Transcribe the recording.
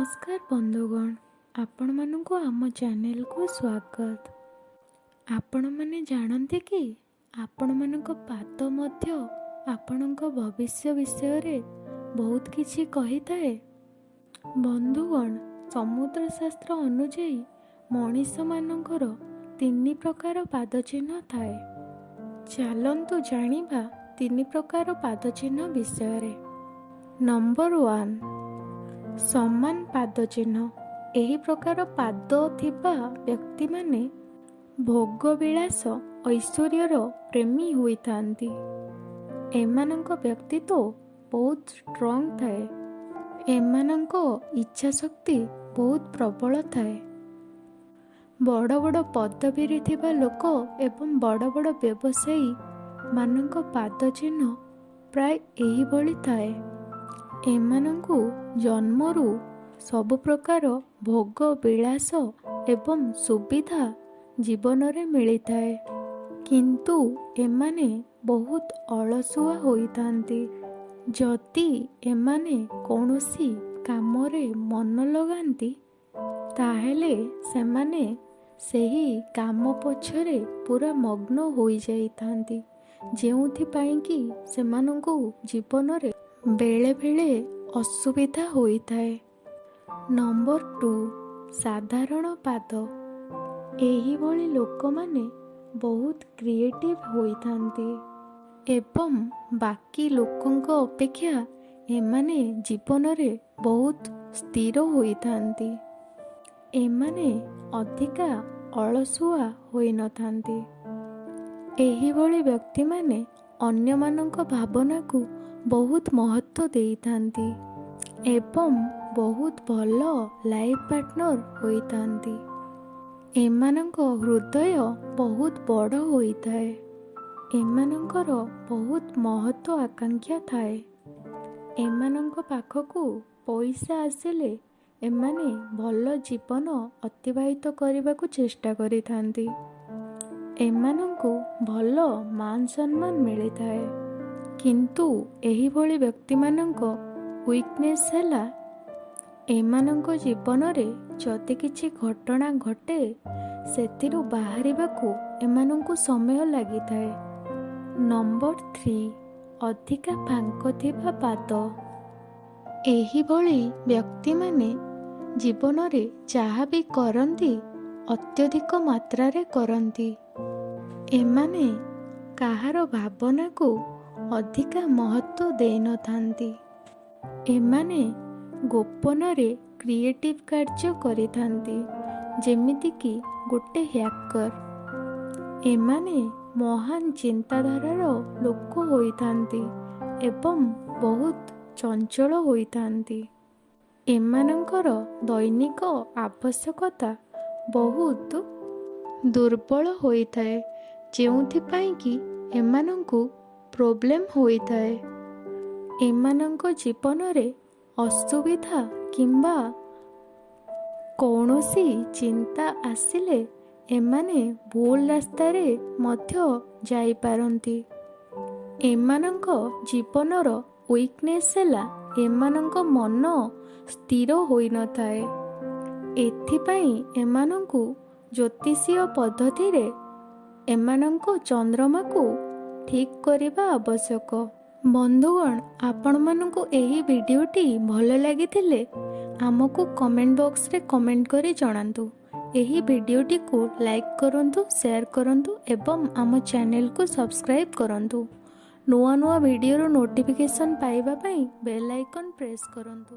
ନମସ୍କାର ବନ୍ଧୁଗଣ, ଆପଣମାନଙ୍କୁ ଆମ ଚ୍ୟାନେଲକୁ ସ୍ୱାଗତ। ଆପଣମାନେ ଜାଣନ୍ତି କି ଆପଣମାନଙ୍କ ପାଦ ମଧ୍ୟ ଆପଣଙ୍କ ଭବିଷ୍ୟ ବିଷୟରେ ବହୁତ କିଛି କହିଥାଏ? ବନ୍ଧୁଗଣ, ସମୁଦ୍ର ଶାସ୍ତ୍ର ଅନୁଯାୟୀ ମଣିଷମାନଙ୍କର ତିନି ପ୍ରକାର ପାଦଚିହ୍ନ ଥାଏ। ଚାଲନ୍ତୁ ଜାଣିବା ତିନି ପ୍ରକାର ପାଦଚିହ୍ନ ବିଷୟରେ। ନମ୍ବର 1, ସମାନ ପାଦଚିହ୍ନ। ଏହି ପ୍ରକାର ପାଦ ଥିବା ବ୍ୟକ୍ତିମାନେ ଭୋଗବିଳାସ, ଐଶ୍ୱର୍ଯ୍ୟର ପ୍ରେମୀ ହୋଇଥାନ୍ତି। ଏମାନଙ୍କ ବ୍ୟକ୍ତିତ୍ୱ ବହୁତ ଷ୍ଟ୍ରଙ୍ଗ ଥାଏ। ଏମାନଙ୍କ ଇଚ୍ଛାଶକ୍ତି ବହୁତ ପ୍ରବଳ ଥାଏ। ବଡ଼ ବଡ଼ ପଦବୀରେ ଥିବା ଲୋକ ଏବଂ ବଡ଼ ବଡ଼ ବ୍ୟବସାୟୀ ମାନଙ୍କ ପାଦଚିହ୍ନ ପ୍ରାୟ ଏହିଭଳି ଥାଏ। ଏମାନଙ୍କୁ ଜନ୍ମରୁ ସବୁ ପ୍ରକାର ଭୋଗ ବିଳାସ ଏବଂ ସୁବିଧା ଜୀବନରେ ମିଳିଥାଏ, କିନ୍ତୁ ଏମାନେ ବହୁତ ଅଳସୁଆ ହୋଇଥାନ୍ତି। ଯଦି ଏମାନେ କୌଣସି କାମରେ ମନ ଲଗାନ୍ତି, ତାହେଲେ ସେମାନେ ସେହି କାମ ପଛରେ ପୁରା ମଗ୍ନ ହୋଇଯାଇଥାନ୍ତି, ଯେଉଁଥିପାଇଁ କି ସେମାନଙ୍କୁ ଜୀବନରେ ବେଳେବେଳେ ଅସୁବିଧା ହୋଇଥାଏ। ନମ୍ବର 2, ସାଧାରଣ ପାଦ। ଏହିଭଳି ଲୋକମାନେ ବହୁତ କ୍ରିଏଟିଭ୍ ହୋଇଥାନ୍ତି ଏବଂ ବାକି ଲୋକଙ୍କ ଅପେକ୍ଷା ଏମାନେ ଜୀବନରେ ବହୁତ ସ୍ଥିର ହୋଇଥାନ୍ତି। ଏମାନେ ଅଧିକା ଅଳସୁଆ ହୋଇନଥାନ୍ତି। ଏହିଭଳି ବ୍ୟକ୍ତିମାନେ ଅନ୍ୟମାନଙ୍କ ଭାବନାକୁ ବହୁତ ମହତ୍ତ୍ୱ ଦେଇଥାନ୍ତି ଏବଂ ବହୁତ ଭଲ ଲାଇଫ୍ ପାର୍ଟନର ହୋଇଥାନ୍ତି। ଏମାନଙ୍କ ହୃଦୟ ବହୁତ ବଡ଼ ହୋଇଥାଏ। ଏମାନଙ୍କର ବହୁତ ମହତ୍ତ୍ୱ ଆକାଂକ୍ଷା ଥାଏ। ଏମାନଙ୍କ ପାଖକୁ ପଇସା ଆସିଲେ ଏମାନେ ଭଲ ଜୀବନ ଅତିବାହିତ କରିବାକୁ ଚେଷ୍ଟା କରିଥାନ୍ତି। ଏମାନଙ୍କୁ ଭଲ ମାନ ସମ୍ମାନ ମିଳିଥାଏ। କିନ୍ତୁ ଏହିଭଳି ବ୍ୟକ୍ତିମାନଙ୍କ ୱିକନେସ୍ ହେଲା, ଏମାନଙ୍କ ଜୀବନରେ ଯଦି କିଛି ଘଟଣା ଘଟେ, ସେଥିରୁ ବାହାରିବାକୁ ଏମାନଙ୍କୁ ସମୟ ଲାଗିଥାଏ। ନମ୍ବର 3, ଅଧିକା ଫାଙ୍କ ଥିବା ପାଦ। ଏହିଭଳି ବ୍ୟକ୍ତିମାନେ ଜୀବନରେ ଯାହା ବି କରନ୍ତି, ଅତ୍ୟଧିକ ମାତ୍ରାରେ କରନ୍ତି। ଏମାନେ କାହାର ଭାବନାକୁ ଅଧିକା ମହତ୍ତ୍ୱ ଦେଇନଥାନ୍ତି। ଏମାନେ ଗୋପନରେ କ୍ରିଏଟିଭ୍ କାର୍ଯ୍ୟ କରିଥାନ୍ତି, ଯେମିତିକି ଗୋଟେ ହ୍ୟାକର। ଏମାନେ ମହାନ ଚିନ୍ତାଧାରାର ଲୋକ ହୋଇଥାନ୍ତି ଏବଂ ବହୁତ ଚଞ୍ଚଳ ହୋଇଥାନ୍ତି। ଏମାନଙ୍କର ଦୈନିକ ଆବଶ୍ୟକତା ବହୁତ ଦୁର୍ବଳ ହୋଇଥାଏ, ଯେଉଁଥିପାଇଁ କି ଏମାନଙ୍କୁ ପ୍ରୋବ୍ଲେମ୍ ହୋଇଥାଏ। ଏମାନଙ୍କ ଜୀବନରେ ଅସୁବିଧା କିମ୍ବା କୌଣସି ଚିନ୍ତା ଆସିଲେ ଏମାନେ ଭୁଲ ରାସ୍ତାରେ ମଧ୍ୟ ଯାଇପାରନ୍ତି। ଏମାନଙ୍କ ଜୀବନର ୱିକନେସ୍ ହେଲା, ଏମାନଙ୍କ ମନ ସ୍ଥିର ହୋଇନଥାଏ। ଏଥିପାଇଁ ଏମାନଙ୍କୁ ଜ୍ୟୋତିଷୀୟ ପଦ୍ଧତିରେ ଏମାନଙ୍କ ଚନ୍ଦ୍ରମାକୁ ଠିକ୍ କରିବା ଆବଶ୍ୟକ। ବନ୍ଧୁଗଣ, ଆପଣମାନଙ୍କୁ ଏହି ଭିଡ଼ିଓଟି ଭଲ ଲାଗିଥିଲେ ଆମକୁ କମେଣ୍ଟ ବକ୍ସରେ କମେଣ୍ଟ କରି ଜଣାନ୍ତୁ। ଏହି ଭିଡ଼ିଓଟିକୁ ଲାଇକ୍ କରନ୍ତୁ, ସେୟାର କରନ୍ତୁ ଏବଂ ଆମ ଚ୍ୟାନେଲକୁ ସବସ୍କ୍ରାଇବ୍ କରନ୍ତୁ। ନୂଆ ନୂଆ ଭିଡ଼ିଓର ନୋଟିଫିକେସନ୍ ପାଇବା ପାଇଁ ବେଲ୍ ଆଇକନ୍ ପ୍ରେସ୍ କରନ୍ତୁ।